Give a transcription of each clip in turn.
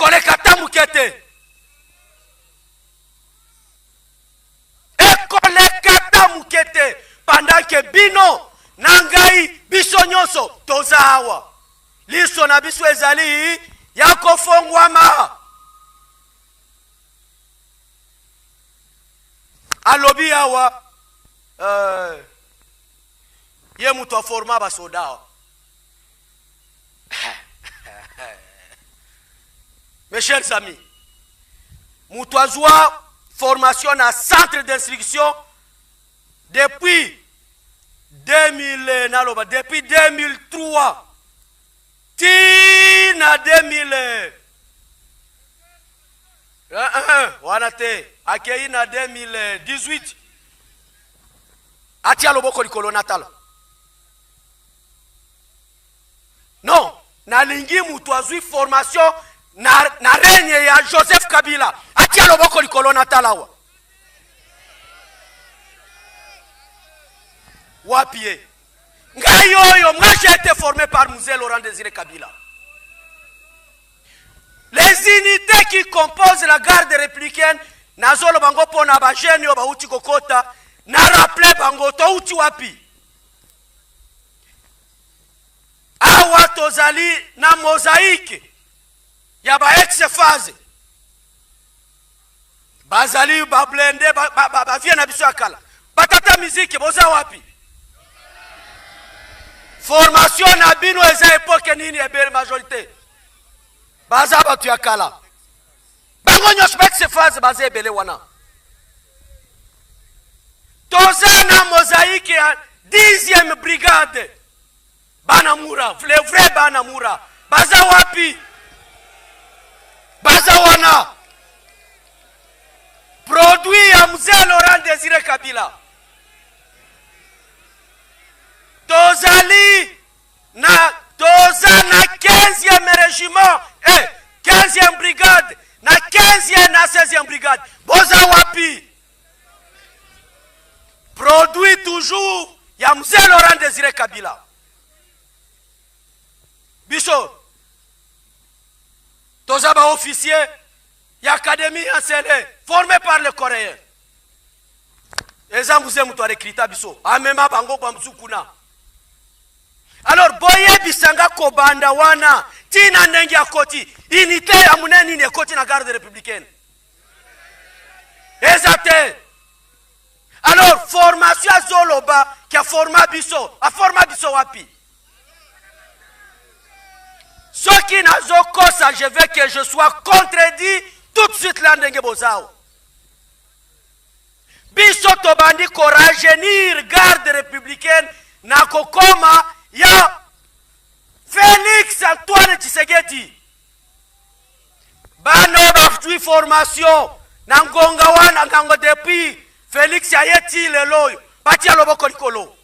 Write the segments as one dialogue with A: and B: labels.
A: Ekoleka ata moke te. Ekoleka ata moke te pendant que bino na ngai biso nyonso toza awa. Liso na biso ezali ya kofongwama. Alobi awa euh, ye moto aforma basoda awa. Mes chers amis, moto azwa formation na centre d'instruction depuis 2000 naloba depuis 2003 ti na 2000 wana te akei na 2018 atia loboko likolo natala. Non, nalingi mutu azui formation na, na règne ya Joseph Kabila atia loboko likolo na talawa. Wapi ye? Ngai oyo, moi j'ai été formé par Mzee Laurent Désiré Kabila. Les unités qui composent la garde républicaine, nazoloba ngo pona ba jeunes oyo bauti kokota, na rappeler bango touti wapi? Awa tozali na mosaïque ya ba ex phase bazali ba blende ba, ba, ba, ba vie na biso ya kala. Batata miziki boza wapi? Formation na bino eza epoke nini? Ebele majorité baza bato ya kala, bango nyonso ba ex phase baza ebele wana. Toza na mosaïque ya 10e brigade bana mura, les vrais bana mura baza wapi? Baza wana, produit ya mzee Laurent Désiré Kabila. Tozali na toza na 15e régiment eh, 15e brigade na 15e na 16e brigade boza wapi? Produit toujours ya mzee Laurent Désiré Kabila. Biso toza ba officier ya académie ya Nsele formé par les Coréens. Eza mzee moto arekrita biso, amema bango kwa mzu kuna. Alors boyebisa nga kobanda wana tina ndenge akoti unité ya monene nini ekoti na garde républicaine eza te. Alors formation azoloba ki aforma biso, aforma biso wapi? Soki nazokosa, je veux que je sois contredit tout de suite là ndenge bozao. Biso tobandi ko rajeunir garde républicaine na kokoma ya Félix Antoine Tshisekedi. Bana bazwi formation na ngonga wana ngango depuis Felix aye ti lelo oyo batia loboko likolo.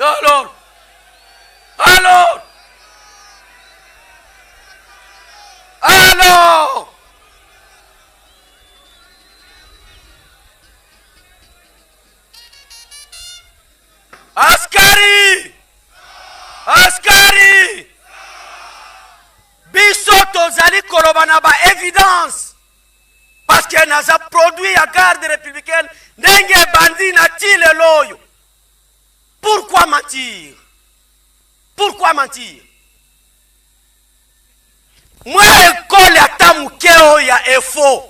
A: Alors, alors, alors, askari, askari, biso tozali koloba na ba evidence parce que naza produit ya garde républicaine ndenge ebandi na ti lelo oyo. Pourquoi mentir? Pourquoi mentir? Mwa ekole ata moke oyo ya efo,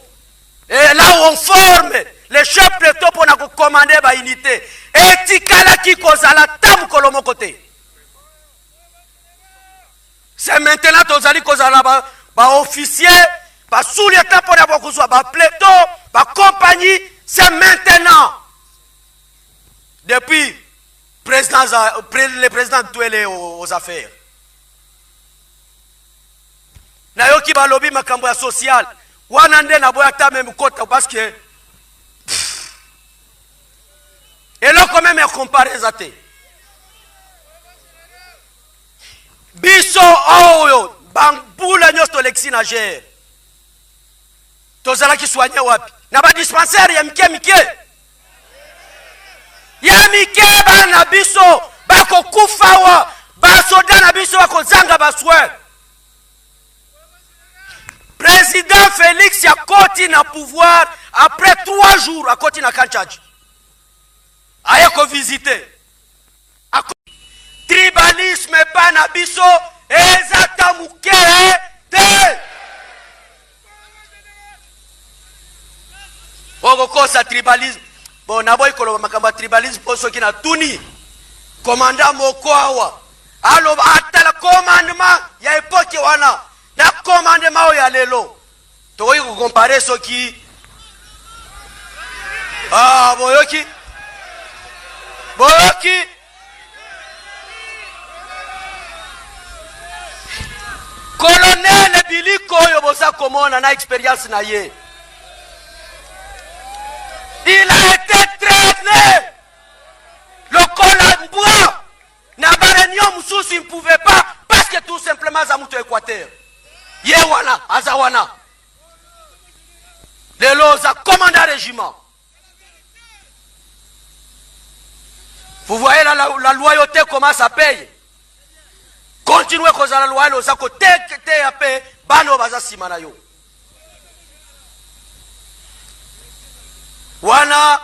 A: et là où on forme les chefs plutôt mpona kokomande ba unité, etikalaki kozala ata mokolo moko te. C'est maintenant tozali kozala ba, ba officier basuli ata mpona bokozwa ba pleto ba compagnie. C'est maintenant depuis président, le président Twele aux, aux affaires. Nayoki balobi makambo ya social wana nde naboya ata meme kota parce que eloko meme ya compare eza te. Biso oyo bambula nyonso tolekisi na gere tozalaki soigne wapi? Na badispensaire ya mike mike ya mike. Bana biso bakokufa wa basoda na na biso bakozanga basoin. Président Félix akoti na pouvoir, après 3 jours akoti na camp Tshatshi, aye kovisiter. Tribalisme epai na biso eza ta moke te. Okokosa tribalisme. Bon, naboyi koloba makambo ya tribalisme, mpo soki natuni commandant moko awa, aloba, atala commandement ya époque wana na commandement oyo ya lelo, tokoki kocomparer. Soki ah, boyoki, boyoki. Colonel Biliko oyo boza komona, na expérience na ye, il a été traîné lokola mbwa na baréunion mosusu. Il ne pouvait pas, parce que tout simplement aza moto ya Équateur. Ye wana aza wana lelo, oza commandant régiment. Vous voyez la loyauté, comment ça paye. Continue kozala loyal, oza koteya mpe bana oyo baza nsima na yo. Wana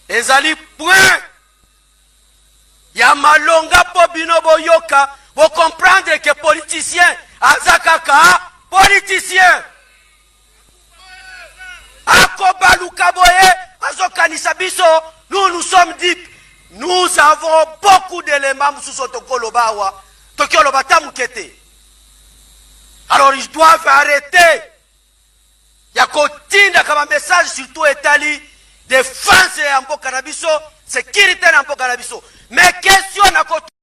A: ezali point ya malonga mpo bino boyoka, bocomprendre que politicien aza kaka politicien. Akobaluka boye, azokanisa biso. Nous, nous sommes dit, nous avons beaucoup d'éléments mosusu tokoloba awa, toki oloba ata moke te. Alors ils doivent arrêter ya kotindaka bamessage, surtout etali défense ya mboka na biso, sécurité na mboka na biso. Mais question na